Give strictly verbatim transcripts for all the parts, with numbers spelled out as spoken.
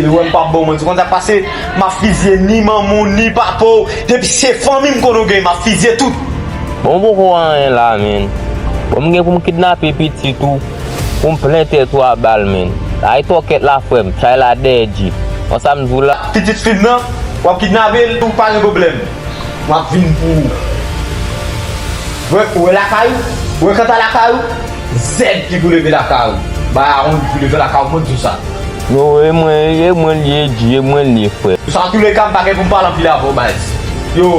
Li wè m p ap bon, mwen di konn sa k pase, m ap fizye ni manman w, ni papa w. Depi se fanmi m konnen w gen, m ap fizye tout. Bon, m poko anyen la, menn. Bon, m gen pou m kidnape pitit ou, pou m plen tèt ou a bal, menn. Ay tòkèt la, frè m, chay la dèyè G. Konsa m di w la. Pitit fi m nan, w ap kidnape l, ou pa gen pwoblèm. M ap vin pou ou. Ou wè, ou wè lakay ou? Ou wè kanta lakay ou? Zèb ki pou leve lakay ou. Bay a wonn ki pou leve lakay ou, mwen di w sa. Yo, e mwen, e mwen li ye, G, e mwen li ye, frè. Sa, antouleka, m pa gen pou m pale anpil avè w, baz. Yo.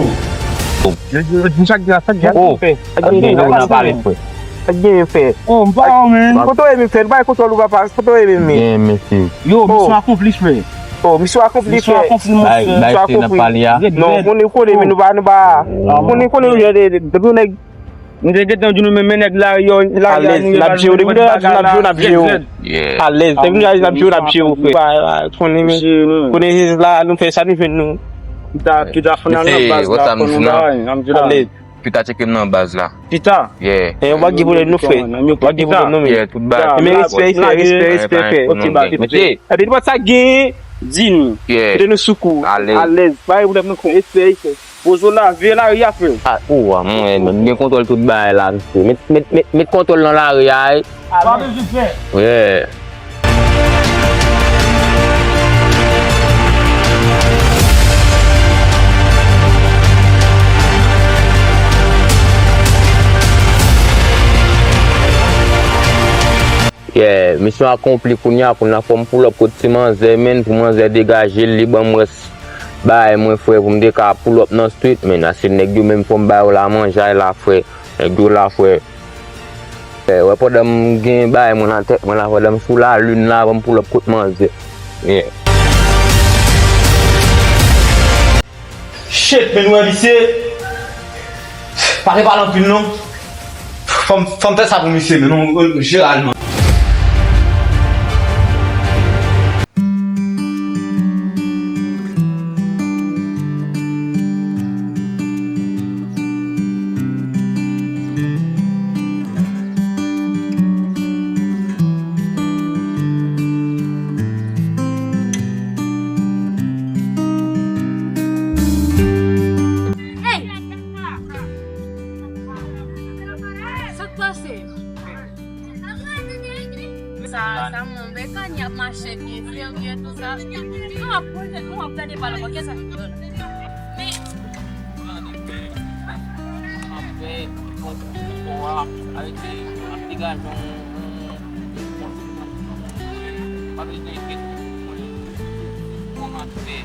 Yo, yo, yo, sa k gen, sa k gen, sa k gen, sa k gen, sa k gen, sa k gen, frè. Sa k gen, frè. Oh, m pa wè, men. Kote w ye, men, frè? Bay kontwòl ou, papa. Kote w ye, men? Gen, mesye. Yo, misyon akonpli, frè. Oh, misyon akonpli, frè. Misyon akonpli, mon frè. Bay, bay, se nan pale a. Non, konnen, konnen, men nou pa, nou pa. Konnen, konnen, nou de, de, de, de, nèg. Nou te gentan di nou, men, men nèg lari yo, lari a nou ye, n ap jere w, depi nou lari, n ap jere w, n ap jere w. Alèz, depi nou lari, n ap jere w, n ap jere w, frè. Konnen, men, konnen se la, nou fè sa, nou jwenn nou. Pita, pita, fò n al nan baz la, fò nou bay, n ap di la. Alèz. Pita tcheke m nan baz la. Pita? Yeah. Eh, w ap gen pwoblèm non, frè. W ap gen pwoblèm non, men. Yeah, tout baz. Men respè, respè, respè, respè, frè. Ok, baz. Epi, nou pa sa gen. Di nou. Yeah. Kite nou sou kou. Alèz. Alèz. Pa gen pwoblèm non, frè. Respè, respè. Poze w la, veye lari a, frè. Ah, ou a, mwen, m gen kontwòl tout bagay la, mesye. Met, met, met, met kontwòl nan lari a, wi. Pa bezwen pè. Yeah. Yeah, misyon akonpli kounye a, kounye a fò m pull up kot ti manzè, menn, pou manzè degaje l, li ban m rès bagay mwen, frè, pou m te ka pull up nan street, menn. Ase nèg yo menm fò m ba yo la manjay la, frè. Nèg yo la, frè. Eh, wè, pandan m gen bagay mwen nan tèt mwen la, pandan m sou lalin la, ban m pull up kot manzè. Yeah. Shit, men wè misye. Pa gen pale anpil non. Fò m, fò m fè sa pou misye, men non, jeralman. Hey! Sa k pase? Sa, sa mwen, men kan y ap mache byen serye, tou sa. Nou ap poze, nou ap gade pa la, kisa ki fè la? Men, apre, bon, bon, ap arete, ap degaje yon, yon, yon, pa bezwen enkyete, kòman fè?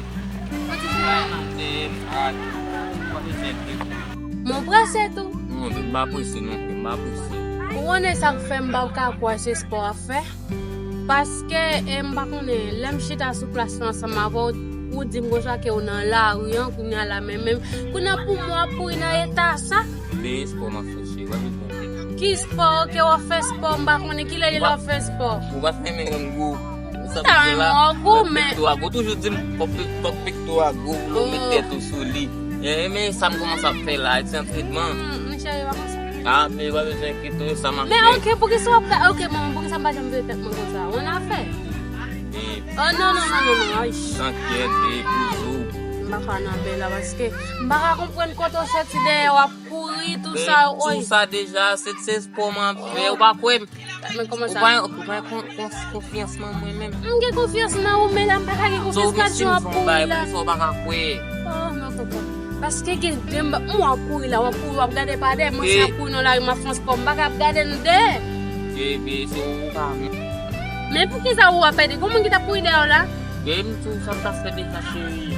Kay nan D M, pa bezwen enkyete. Mwen prese tou. Non, m pa prese non, m pa prese. Ou konnen sa k fè m pa ka kwè se spò w ap fè? Paske, e, m pa konnen, lè m chita sou plas la ansanm avè w, ou di m konsa ke w nan lari an, kounye a la, men, men, kounye a pou mwen w ap kouri nan eta sa? Men spò m ap fè, cheri, w ap vin konprann. Ki spò? Ke w ap fè spò, m pa konnen kilè li l ap fè spò. Ou pa renmen grangou. Sa m renmen grangou, men. Fòk pekto a gwo, toujou di m, fòk pe-, fòk pekto a gwo, pou w met tèt ou sou li. E, men sa m kòmanse ap fè la, se antrenman. Hmm, men cheri, pa konsa. Ah, men pa bezwen enkyete w, sa m ap fè. Men ok, poukisa w ap fè, ok, manman, poukisa m pa janm vire tèt mwen konsa? On a fè. Oh, non, non, non, non, non, ay. Tankyèt, e, poze w. M pa ka nan bèl la, paske m pa ka konprann kote w soti dèyè, w ap kouri, tou sa, oy. Tou sa deja, se, se spò m ap fè, ou pa kwè m. Men kòman sa? Ou pa, ou pa kon-, kon-, konfyans nan mwen menm. M gen konfyans nan ou, men la m pa ka gen konfyans nan jan w ap kouri la. Sa w pa ka kwè. Oh, non, tonton. Paske gen de m, m w ap kouri la, w ap kouri, w ap gade pa dèyè. Mwen, si m ap kouri nan lari, m ap fè yon spò, m pa ka ap gade nan dèyè. Bebe, se ou pa. Men poukisa ou ap pèdi? Gon moun ki t ap kouri dèyè w la? Bebe, m di w sa m t ap fè deja, cheri.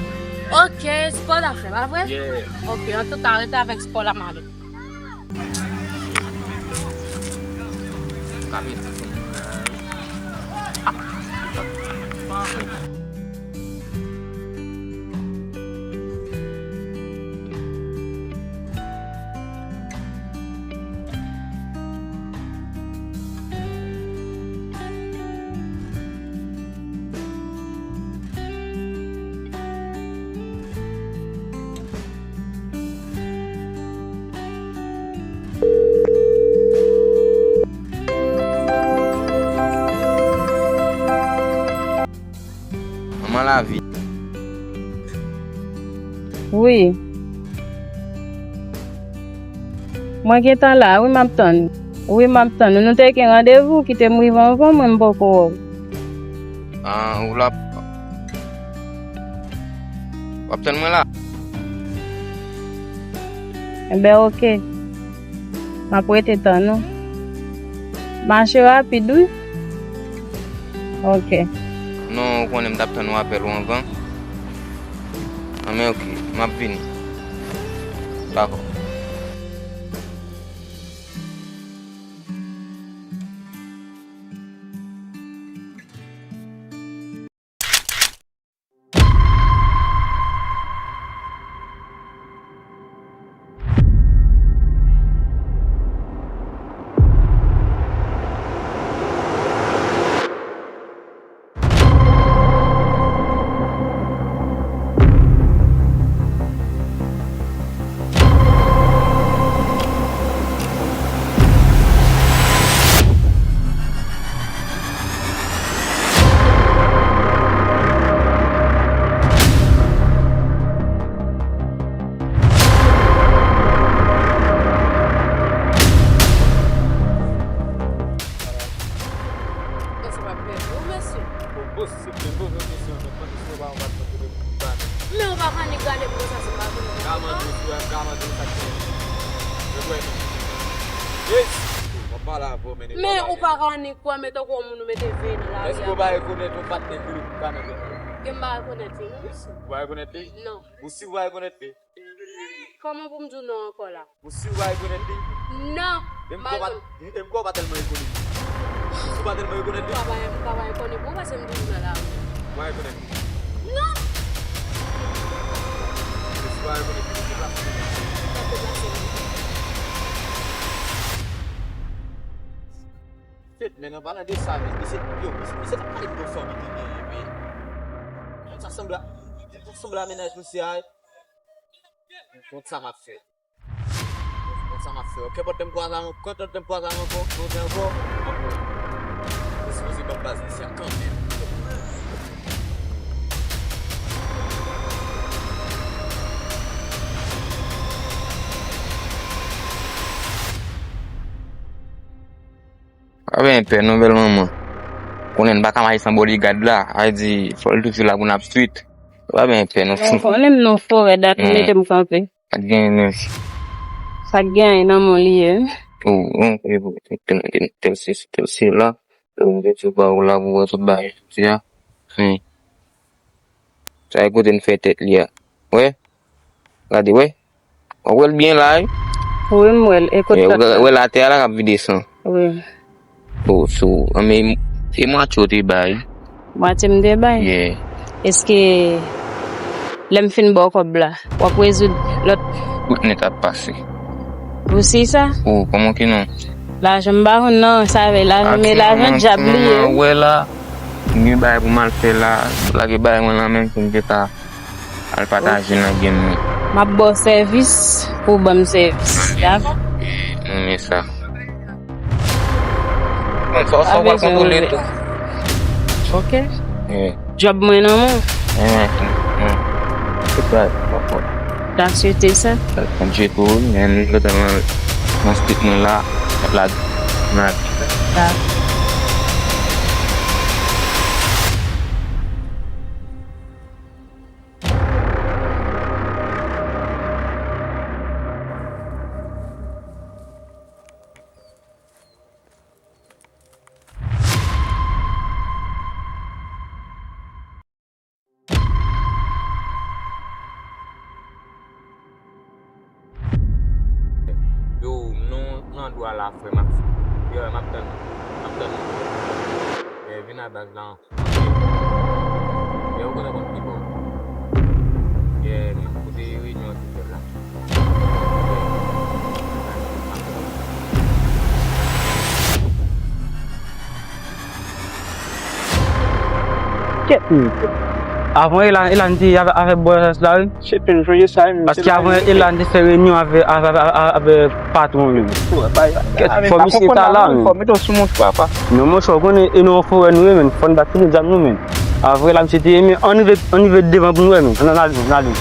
Ok, spò w t ap fè, pa vre? Yeah. Ok, antouka, rete avèk spò w la, m ale. Nan lavi. Wi. Mwen gentan la, wi, m ap tann. Wi, m ap tann ou. Nou te gen randevou, kite m rive anvan mwen, m poko wè w. Ah, ou la. W ap tann mwen la? Enben, oke. M ap rete tann ou. Mache rapid, wi. Oke. Non, ou konnen m t ap tann yon apèl ou anvan. Anben, oke, m ap vini. Dakò. Mesye pa pèdi w, mesye. Bon, bon, si se byen bon, bon, mesye, antanke si yo pa yon patnè pou de pou gade. Men ou pa ka annik gade m konsa, se pa vre. Ka mande w, frè, ka mande w sa k fè. Yo kwè. Yes! W ap pale avè w, men. Men ou pa ka annik kwè, men tankou yon moun ou mete veye nan lari a. Èske w pa rekonèt yon patnè pou de pou gade? Ke m pa rekonèt li, non, mesye. Ou pa rekonèt li? Non. Ou si w pa rekonèt li? Kòman pou m di w non ankò la? Ou si w pa rekonèt li? Non. E m kwè w pa, e m kwè w pa tèlman rekonèt li. Ou si w pa tèlman rekonèt li? M pa, m pa rekonèt li, bon, paske m toujou nan lari. Ou pa rekonèt li? Non. E si w pa rekonèt li, deplase. M pa deplase, non. Shit, men, an palan de sa, men, misye, yo, misye, misye t ap pale de yon fanmi te genyen, men. Moun sa sanble a, moun sa sanble a mennaj misye a. Kont sa m ap fè. Kont sa m ap fè. Kèpòt lè m kwaze ankò, kèpòt lè m kwaze ankò, koze ankò, m ap wè. Misye sipoze ban m baz misye a kanmenm. Pa benyen pè non, bèl manman. Konnen n pa ka mache san bodigad la. A di, fò l toujou la pou n ap street. Pa benyen pè non. Ou konnen m nan forè, dat ou mete m kanpe. Pa t genyen menm. Sa k genyen nan men w li ye. Oh, non, e bon, tèl, tèl, tèl sesi, tèl sela. Tèl, tèl, tèl, ba ou la pou wè tout bagay, jodi a. Men, sa e kote n fè tèt li a. Wè? Gade, wè? W ap wè l byen la, wi. Wi, m wè l. E kot lòt la? Wè l atè a la k ap vide san. Wi. Oh, so, anben, e mwatye w te bay? Mwatye m te bay? Yeah. Èske lè m fin ba w kòb la, w ap rezoud lòt? Tout nèt ap pase. Ou si sa? Oh, kòman ki non? Lajan m pa konn non, sa vle lajan, men lajan dyab li ye. Wè la, m gen bagay pou m al fè la, lage bagay mwen nan men m pou m te ka al pataje nan game nan. M ap ba w sèvis pou w ban m sèvis. Dakò? E, m renmen sa. Bon, sa, sa w pral kontwole tou. Ok. Yeah. Djòb mwen nan men w. Yeah, yeah. Goodbye. Dakò. N ap swete sa. Bondye pou ou, men lòt nan, nan street mwen la, la, nan. Dakò. Yo, nou nan dwa la, frè, m ap, yo, m ap tann, m ap tann. Eh, vin a baz la. Yeah, ou konnen kòm ki bò. Yeah, m kote reyinyon an te fèt la. Kèt minit. Avan Elan, Elan te avè, avè bòs la, wi. Shit, men, jodi sa, men, paske avan Elan te fè reyinyon avè, avè, avè, avè patwon, men. Fò misye ta la, men. Fò mete w sou mont, papa. Non, monchè, ou konnen, e nan yon forè nou ye, men. Fò n bat tout zam nou, men. A vre la, misye te ye, men ann rive, ann rive devan pou n wè, men. Ann, ann ale, ann ale.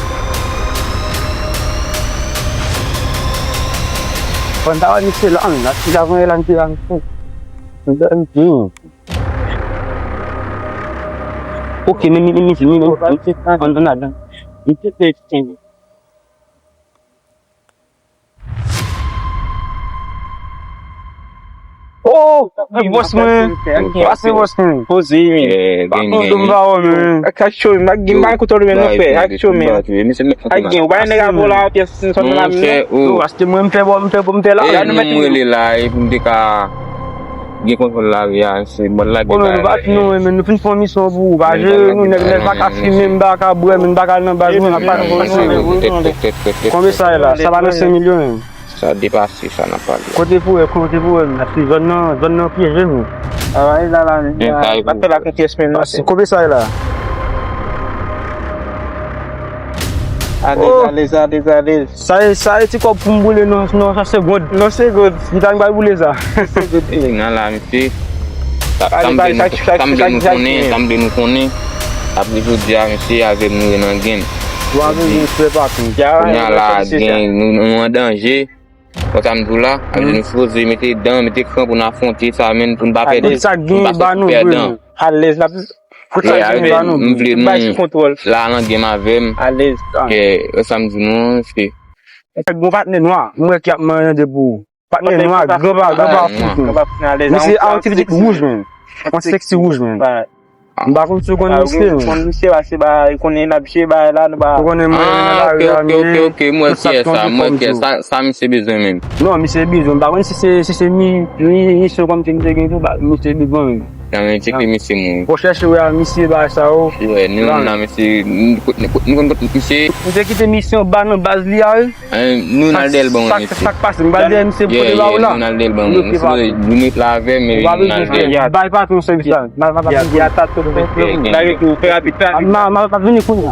Fò n ta wè misye la, ann, la, si la, misye la, misye. Ann, ann, ann. Ok, men, men, men, men, men, men, men, ann, ann ale. Misye te, te, Oh, bòs mwen. Pase bòs mwen. Poze, men. Pardon, m pa wè, men. Ak cho, m pa gen, m pa kontwòl, men, non, frè. Ak cho, men. Ak gen, ou pa nèg avò la, pyès, sòt la, men. Non, frè, oh. Yo, achte mwen, m fè bò, m fè bò, m fè la. E nou rele la, e pou m te ka gen kontwòl lari a, se bòl la. Bon, men nou pa fin, non, men nou fin fè yon misyon pou ou. Pa jere nou, nèg, nèg pa ka fimen, m pa ka bwè, men m pa ka al nan baz, mwen, m pa ka konprann. Konbyen sa ye la? Sa pa nan senk milyon, men. Sa depase sa n ap pale. Kote pou wè, kote pou wè, men. Paske zòn nan, zòn nan pyeje, men. A, la, la, men. Pa fè la konfyans, men, non. Konbyen sa ye la? Alèz, alèz, alèz, alèz. Sa e, sa e ti kòb pou m boule nan, nan, nan segond. Nan segond. Li ta m pral boule sa. Nan segond. Nan la, misye. Sa, sa m vle nou, sa m vle nou konnen, sa m vle nou konnen. Apre jodi a, misye, avè m nou ye nan game. Ou avè m, frè Patou. Kounye a la, gen, nou, nou an danje. Wè sa m di w la, avè nou sipoze mete dan, mete kran pou n afwonte sa, men pou n pa pèdi, pou n pa sòti pèdan. Alèz, n ap Kout sa gen ba nou. M vle nou la nan game avè m. Alèz. Ke, e sa m di nou an, se. Nèg gon patnè nwa, m wè ki ap mande pou ou. Patnè nwa, gran pa, gran pa fout, men. Misye a yon ti pitit wouj, men. Yon sexy wouj, men. M pa konn si w konn misye, men. Konn misye, ba, se ba, konnen n ap jwe, ba, la, nou ba. Ou konnen mwen, nan lari a, men. Ok, ok, ok, m wè ki sa, m wè ki sa, sa misye bezwen menm. Non, misye bezwen, m pa konn si se, si se mi, mi, misye kòm ke misye gen tou, ba, misye bezwen menm. Nan men tcheke misye moun. Fò chèche wè a misye bagay sa yo. Wè, nou menm nan misye, nou, nou, nou konn kot misye. Misye kite misye anba nan baz li a, wi. Nou nan dèyè l ban misye. Sa k pase? M pral dèyè misye pou pote ba ou la. Nou nan dèyè l ban misye. Nou met la avè m, men nou nan dèyè. Bay patwon sèvis la. M ap vini kounye a.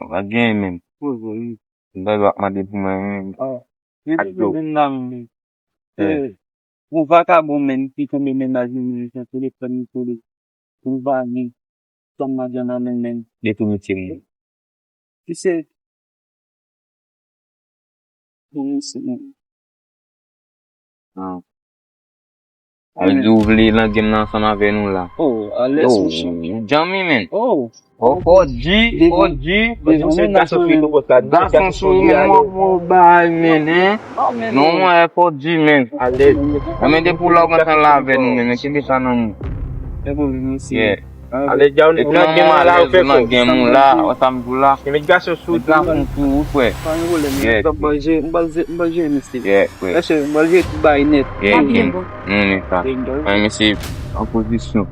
Ou pa gen menm. Poze wi. M ta dwe ap mande pou mwen menm. Ak dlo. Vin la menm. Yon vakabon menm ki tonbe mennaj li, li jan telefòn li sou li. Pou l pa gen. Kòm madan nan men menm. Li tou metye moun. Ki se. Pou misye. Sa vle di ou vle nan game nan ansanm avè nou la. Oh, alèz, monchè. Ou djanm wi, men. Oh. Oh, fò di, fò di. Gason sou li, men, mwen, mwen, bay, men, hein. Non, mwen, fò di, men. Alèz. Men depi w la, ou gentan la avè nou, men, men, kenbe sa nan men. Yeah. Epi nan moman alèz ou nan game ou la, wè sa m di w la. Met gason sou ou. Met gason sou ou, frè. Pa gen pwoblèm, m pral jere, m pral jere, m pral jere mesye. Yeah, frè. Mesye, m pral jere tout bagay nèt. Yeah, king. Nou renmen sa. Mwen, mesye, an pozisyon.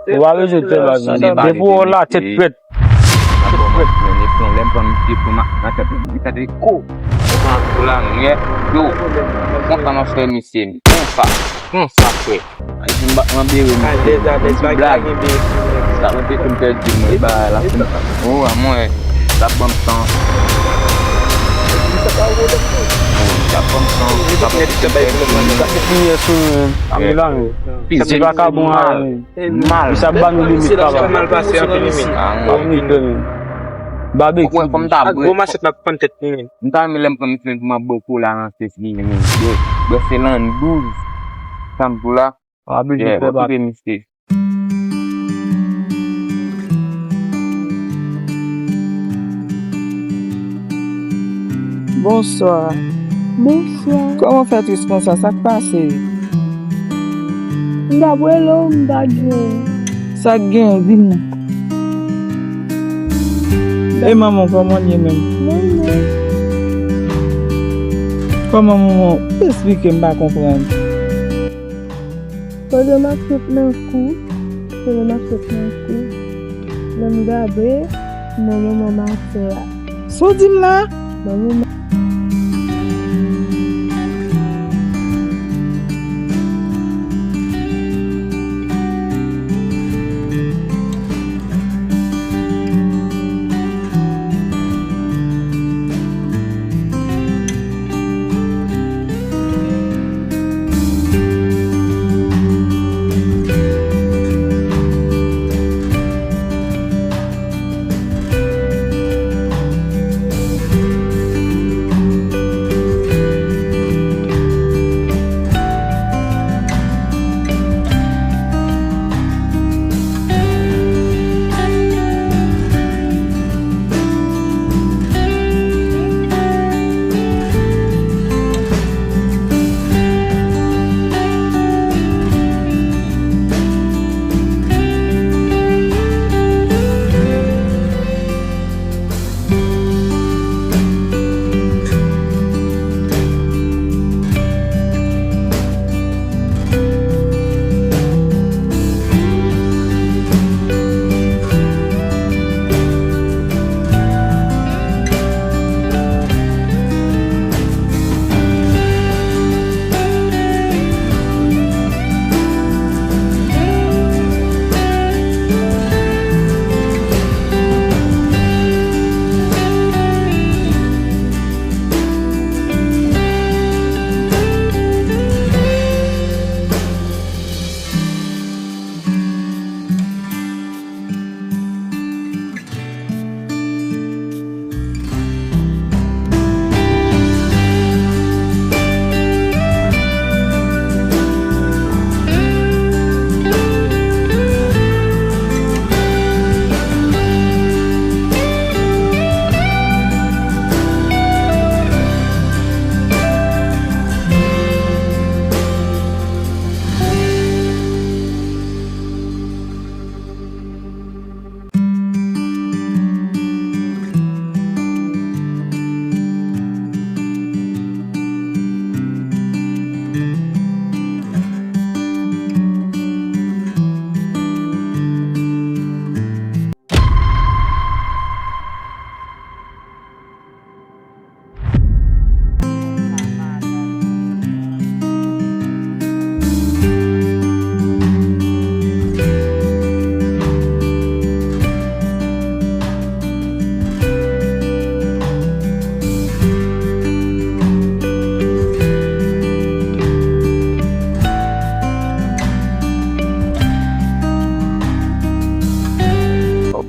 Ou pa bezwen tèl bagay. Depi w la tèt frèt. Lè m pran misye pou nan tèt li, gade ko. Yo, konsa m ap fè misye, konsa, konsa, frè. Ay, m ba, m ap bere misye. Alèz, alèz, bagay la gen bere. Sa mwen te fin pèdi, mwen, ba la fin. Oh, a mwen, l ap ban m tan. Oh, l ap ban m tan. L ap ban m tan. L ap ban m tan. L ap ban m tan. Mal. Misye ap ba nou limit, papa. Mal pase anpil limit. Ah, mwen. Anpil limit. Babeki. Ou wè, fò m ta bwè. Gwo machèt m ap pann tèt li, men. M ta renmen lè m pran misye pou m ap bwè kola nan tèt li, men. Bwè, bwè se lan douz. Sa m di w la. Pa bezwen fè bak. Bonswa. Bonswa. Kòman w fè tris konsa? Sa k pase? M t ap rele w, m pa t jwenn ou. Sa k gen? Di m non. E manman w, kòman l ye menm? Manman. Kòman manman w? Esplike m, pa konprann. Pandan m ap sot nan kou, pandan m ap sot nan kou, lè m gade, m wè manman m atè a. Sa w di m la? Manman m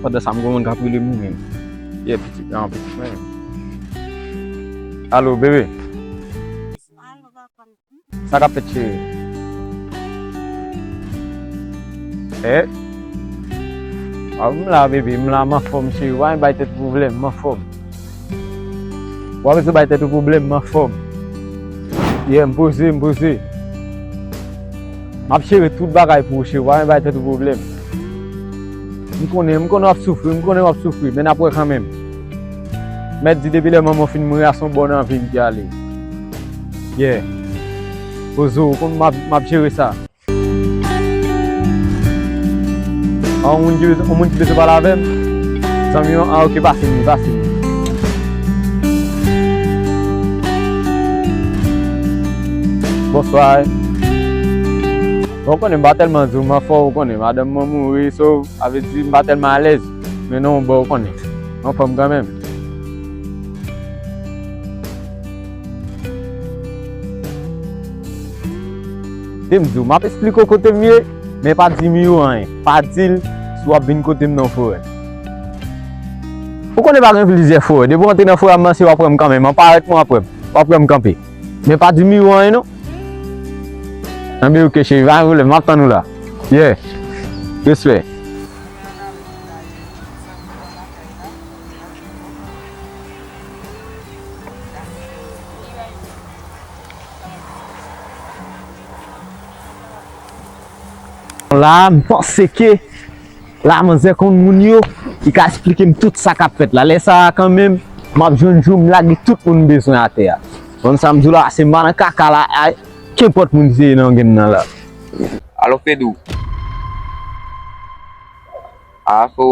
Pandan sa, m gen yon moun k ap rele m wi menm. Yeah, pitit, ah, pitit mwen. Alo, bebe. Sa k ap fèt, cheri? Eh? Ah, m la, bebe, m la, m anfòm, cheri. W pa bay tèt ou pwoblèm, m anfòm. W pa bezwen bay tèt ou pwoblèm, m anfòm. Yeah, m poze, m poze. M ap jere tout bagay pou ou, cheri. W pa bay tèt ou pwoblèm. M konnen, m konnen w ap soufri, m konnen w ap soufri, men n ap wè kanmenm. Mèt di depi lè manman w fin mouri a, se yon bòn anvi li te ale. Yeah. Poze w, ou konn m ap, m ap jere sa. A, yon moun ki bezwen, yon moun ki bezwen pale avè m? Zanmi w, a, oke, pase m li, pase m li. Bonswa. Bon, ou konnen m pa tèlman di w m anfòm, ou konnen madanm mwen mouri, so, sa vle di m pa tèlman alèz. Men non, bon, ou konnen. M anfòm kanmenm. Te m di w, m ap esplike w kote m ye, men pa di Miro anyen. Pa di l si w ap vin kote m nan forè. Ou konnen pa gen plizyè forè. Depi w antre nan forè a, m panse w ap wè m kanmenm. An parèt mwen w ap wè m. W ap wè m kanpe. Men pa di Miro anyen non. Anben, ok, cheri, pa gen pwoblèm, m ap tann ou la. Yeah. Respè. La, m panse ke la, manzè konn moun yo, li ka esplike m tout sa k ap fèt la. Lè sa a, kanmenm, m ap jwenn jou, m lage tout moun m bezwen atè a. Konn sa m di w la, se m pa nan kaka la, ay, kenpòt moun se nan gen nan la. Alo, Fedou. A, so,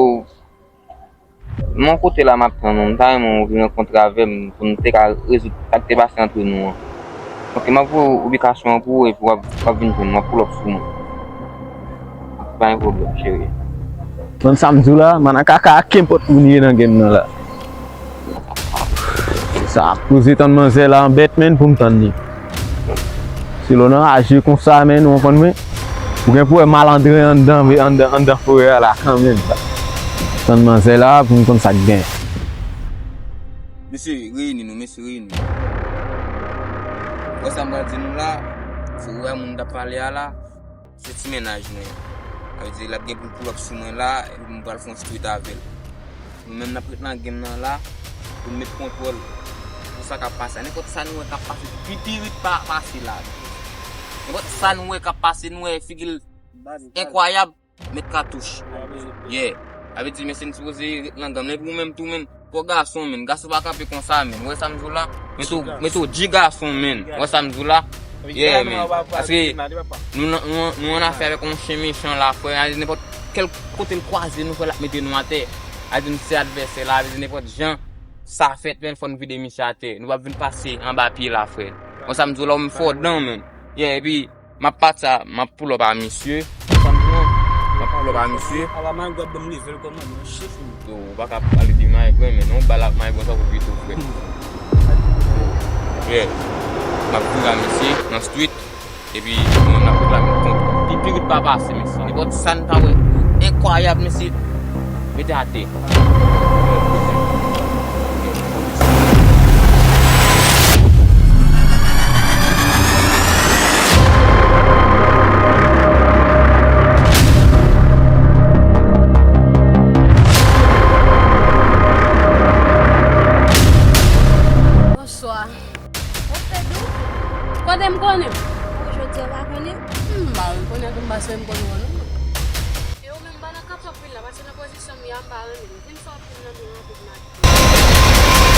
m yon kote la, m ap tann ou. M ta renmen ou vin rankontre avè m pou n te ka rezoud sa k te pase antre nou an. Ok, m ap voye ubikasyon an pou ou epi w ap, w ap vin jwenn mwen, w ap pull up sou mwen. Pa gen pwoblèm, cheri. Konn sa m di w la, man, nan kaka ak kenpòt moun ye nan game nan la. Sa ap poze tann manzè la anbèt, menn, pou m tann li. Si lè w nan raje konsa, menn, ou konprann mwen? Ou gen pou wè malandren anndan, anndan, anndan forè a la kanmenm. Tann manzè la pou m konn sa k gen. Mesye, reyini nou, mesye, reyini nou. Wè sa m pral di nou la, se wè moun t ap pale a la, se ti mennaj mwen. Sa vle di, l ap gen pou l pull up sou mwen la, epi m pral fè yon street avè l. Nou menm n ap ret nan game nan la, pou n met kontwòl sou sa k ap pase. Nenpòt sa nou wè k ap pase, pi pirit pa pase la. Nenpòt sa nou wè k ap pase, nou wè figi l enkwayab, met katouch. Yeah. Sa vle di, mesye, n sipoze ret nan game. Epi ou menm tou, menm, fò gason, menn. Gason pa kanpe konsa, menn. Ou wè sa m di w la? Mete w, mete w di gason, menn. Ou wè sa m di w la? Yeah, menn. Paske nou, nou, nou, nou an afè avèk yon chen mechan la, frè. Nenpòt kèl kote l kwaze nou, frè, l ap mete nou atè. Sa vle di, nou se advèsè la, sa vle di, nenpòt jan sa fèt, menn, fò n vide misye atè. Nou p ap vin pase anba pye la, frè. Ou wè sa m di w la, ou menm fò dan, menn. Yeah, epi m ap pati a, m ap pull up a misye. Ou konprann? M ap pull up a misye. Ala mayigwa ap ban m level kòman, non, chef ou. Yo, ou pa ka pale de mayigwa, men non, bal ak mayigwa sa pou pito, frè. Yeah. M ap vire a misye nan street. Epi, mwen, m ap reklame kont. Pi pirit pa pase, mesye. Nenpòt sa n ta wè enkwayab, mesye. Mete atè. Bonswa. Ou Fedou? Kote m konnen? Ou jodi a pa konnen? M pa menm konnen ke m pa sou m konnen ou non. E ou menm pa nan kanpe anpil la, pase nan pozisyon m ye a, m pa renmen. Vin fè anpil nan men rapid rapid.